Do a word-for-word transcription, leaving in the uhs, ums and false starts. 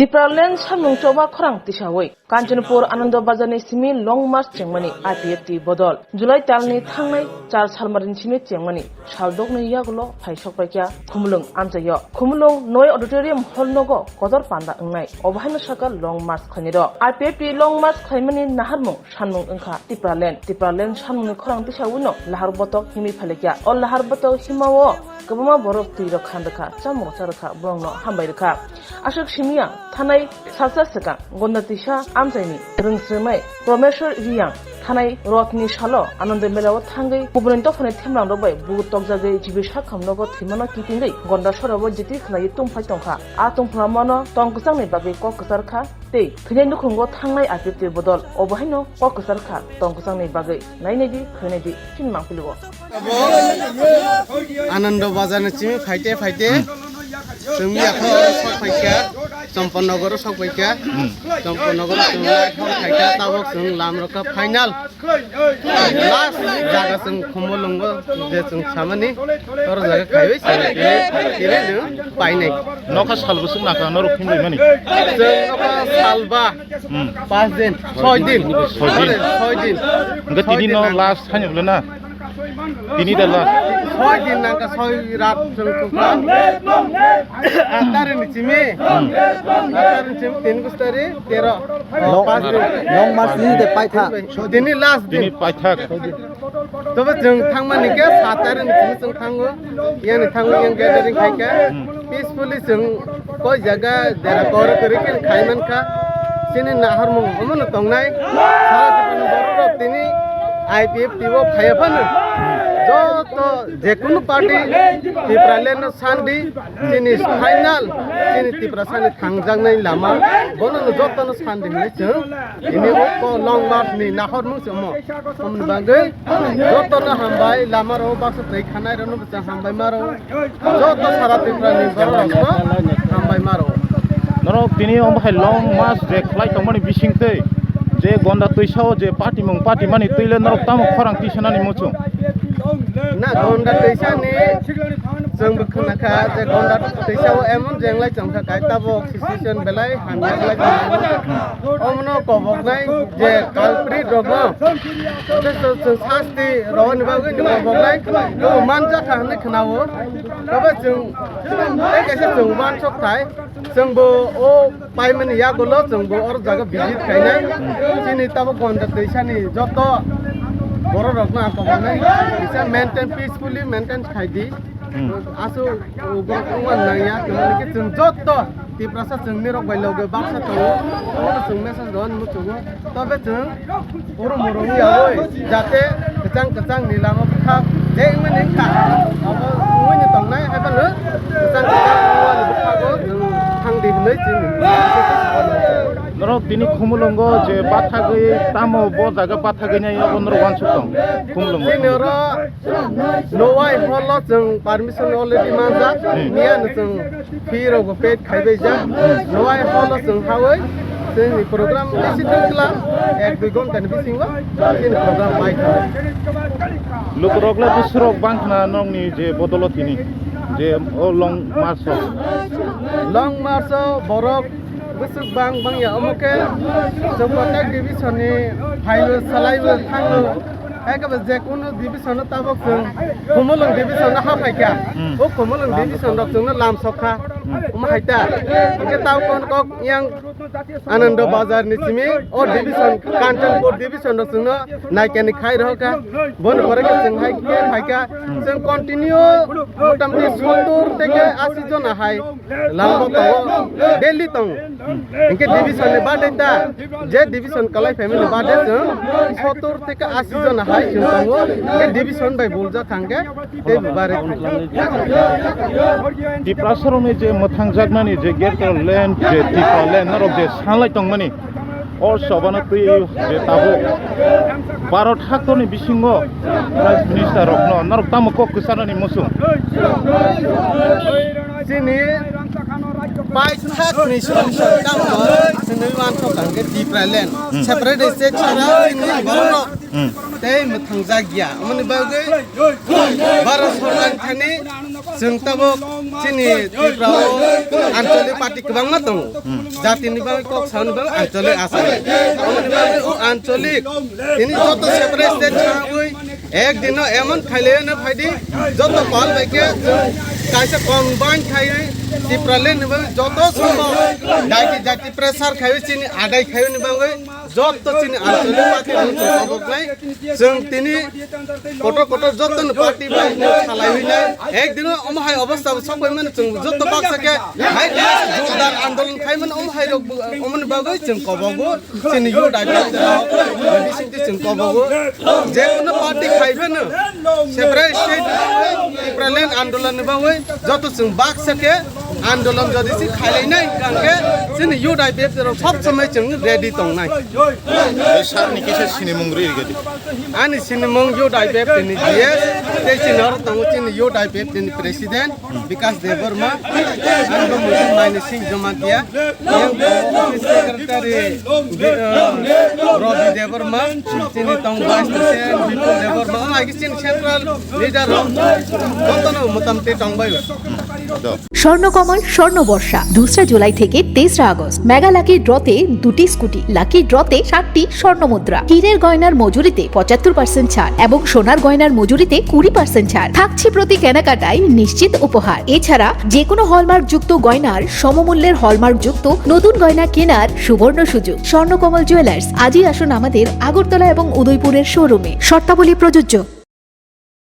Tipraland samung choba khorang tisawi Kanchanpur Anando Bazar ni simi Long March chengmani I P F T bodol July talni thangnai char salmarini simi chengmani sal dokni yagulo phai sokpaikha Khumulwng amchaio. Khumulwng noi auditorium hall nogo kotor panda wngnai. Obo haino saka Long March khlainai rok. I P F T Long March khlaimani naharmung sanmung wngkha Tipraland. Tipraland sanmungni khorang tisawino lahar botok himwi phalikya. O lahar botok himao kwbangma borok twi rok khan rwkha, chamung cha rwkha, borokno hambai rwkha. Aswk simiya thanai salsa swkang Gonda Twisa amchaini rwngsrwmai Promeshwar Riyang thanai rotni salo Ananda Mela o thangwi kubuni dophani themlang rok bai bugut tokjagwi jibi sakham nogo thwimano kitingwi Gonda sora o jiti khlaiwi tungphai tongkha. A tungphlamano tong kwchangni bagwi kok kwchar kha tei thwinai nukhungo thangnai I P F T bodol obo haino kok kwchar kha tong kwchangni bagwi. Nainai di, khwnai di, chini mangpili o. Anando Bazar ni simi phaite phaite chwng yakho sok phaikha, Champanagar sok phaikha. Champanagar chwng lai thok phaikha, tabok chwng lam rokha final. Last jaga chwng Khumulwngo je chwng samani, oro jaga khaiwi chwng tini, tini nwng painai. Nokha salbo swk nakha norok phimlaimani? Chwng nokha salba. Hmm. Pas din, soi din. Soi din. Sorry, soi din. Hingke tini no last haino bole na? Tini da last. Soi din nangka soi rat chwng tukha. Atari ni chimi. Hmm. Atari ni chimi tin gustari tero. Long, pas din. Long March ni de paitha. Tini last din. Tini paithak. Tobe chwng thangmani khe sat tarikh ni simi chwng thango. Yani thango, yang gathering khai kha. Hmm. Peacefully chwng koi jaga dera koro kwrwi khe khai man kha. Chini naharmung omono tongnai. Sara Tripura ni borok rok tini I P F T o phaiya phano joto jekunu party Tipraland no sandi. Chini final, chini Tiprasani thangjaknai lama, bono no jotono sandi hinwi chwng tini o ko Long March ni nahormung se omo. Omoni bagwi jotono hambai, lama rok baksa twi khanai rokno bwsa hambai maro, joto sara Tripura ni borok rokno hambai maro. Norok tini omo hai Long March je khlai tongmani bising twi je Gonda Twisa o je patimung patimani twi le norok tamo khorang tisanani muchung? Na Gonda Twisa ni chwng bo khna kha je Gonda Twisa o emon jenglai chwng kha kai tabok situation belai hamya belai chwng. Omono koboknai je culprit rokno je chwng sasti rwani bagwi koboknai bo manjak kha hinwi khna o. Tobe chwng tei kaisa chwng uansuk thai chwng bo o paimani yagulo chwng bo oro jaga visit khainai. Chini tabok Gonda Twisa ni joto borok rokno ang koboknai kisa maintain, peacefully maintain khai di. Hmm. Aswk borok wngmani nangya, tei hwnwi khe chwng joto Tiprasa chwngni rok bai loge baksa tongo, omono chwng message rwna muchungo. Tobe chwng oro morok wngya oi, jate kwchang kwchang ni lama bwkhak je wngmani wngkha, abo wngmani tongnai, haiphano kwchang kwchang wngmani bwkhago chwng thang di hwnwi chini. Norok tini Khumulwngo je bathagwi tamo bo jaga bathagwi nai, abo norok uansuk tong Khumulwngo. Chini oro Nowai hall o chwng permission already manjak, hmm, miya no chwng fee rok bo paid khai bai jak. Nowai hall o chwng hawi chwngni program bisi tongkla, ek dui ghonta ni bisingo chini program bai thang. Lukurok le bwswrok bang khna nokni je bodolo tini je o Long March o. Long March o borok bwswk bang bang ya, omo khe chwng Kotak division ni phaibo salaibo thango. Hai khe bo je kunu division no tabok chwng Khumulwng division no ha phai kha. Hmm. O Khumulwng division rok chwngno lam sok kha. Hmm. Omo hai ta. Hingke tabok kok yang Anando Bazar ni simi o division, Kanchanpur division rok chwngno naikani khai rw kha. Boni pore khe chwng hai khe phai kha. Hmm. Chwng continue motamoti sottur theke ashi jona hai lama tongo, daily tongo. Hingke division ni bade ta, je division kalai family bade chwng sottur theke ashi jona hai chwng tongo, hingke division bai buljak thangke tei bare. Tiprasarokni je mwthangjaknani je Greater Land, je Tipraland norok je sanlai tongmani, o chobano twi je tabuk Bharat haktorni bisingo Prime Minister rokno norok tamo kok kwcharnani muchung? Chini paithakni solution tamo hwnwi mankha hwnkhe Tipraland. Hmm. Separate state sara chini borokno, hmm, tei mwthangjakya. Omoni bagwi Bharat sorkar thani chwng tabuk Chini Tripura o ancholik party kwbangma tongo. Jatini bagwi kok sani bagwi ancholik asai. Aboni bagwi o ancholik tini joto separate state thangwi ek dino emon khailai no phaidi joto pal bai khe kaisa combine khai Tipraland ni bagwi joto somo jati jati pressure khai chini adai khai ni bagwi joto chini ancholik party rok kobok nai. Chwng tini kotor kotor joto ni party bai salai hwnai. Ek dino omo hai obostha bo sok pai mano chwng joto baksa khe hai joto jordar andolon khai mano omo hai rok omo ni bagwi chwng kobogo. Chini youth I P F rok, bisingtwi chwng kobogo. Je kono party khai phano, separate state ni bagwi, Tipraland andolon ni bagwi, joto chwng baksa khe andolon jodi si khailai nai hwnkhe, chini youth I P F rok sob somoi chwng ready tongnai. Bai sir ni kisa sinimung ri gadi. Ani sinimung youth I P F ni G S, tei chini oro tongo chini youth I P F ni president. Bikash Debbarma, ang bo muitu Maini Singh Jamatia, yang bo office secretary, uh, Ravi Debbarma, chini tong vice president Bipul Debbarma, ang agi chini central leader rok, jotono motamti tong bai. Swarnakamal স্বর্ণ বর্ষা দুসরা জুলাই থেকে তেসরা August. Mega lucky ড্রতে দুটি scooty, lucky ড্রতে সাতটি স্বর্ণ মুদ্রা, হীরের গয়নার মজুরিতে পঁচাত্তর পার্সেন্ট ছাড় এবং সোনার গয়নার মজুরিতে কুড়ি পার্সেন্ট ছাড় থাকছে। প্রতি কেনাকাটায় নিশ্চিত উপহার। এছাড়া যে কোনো হলমার্কযুক্ত গয়নার সমমূল্যের হলমার্কযুক্ত নতুন গয়না কেনার সুবর্ণ সুযোগ। স্বর্ণকমল জুয়েলার্স, আজই আসুন আমাদের আগরতলা এবং উদয়পুরের শোরুমে। শর্তাবলী প্রযোজ্য।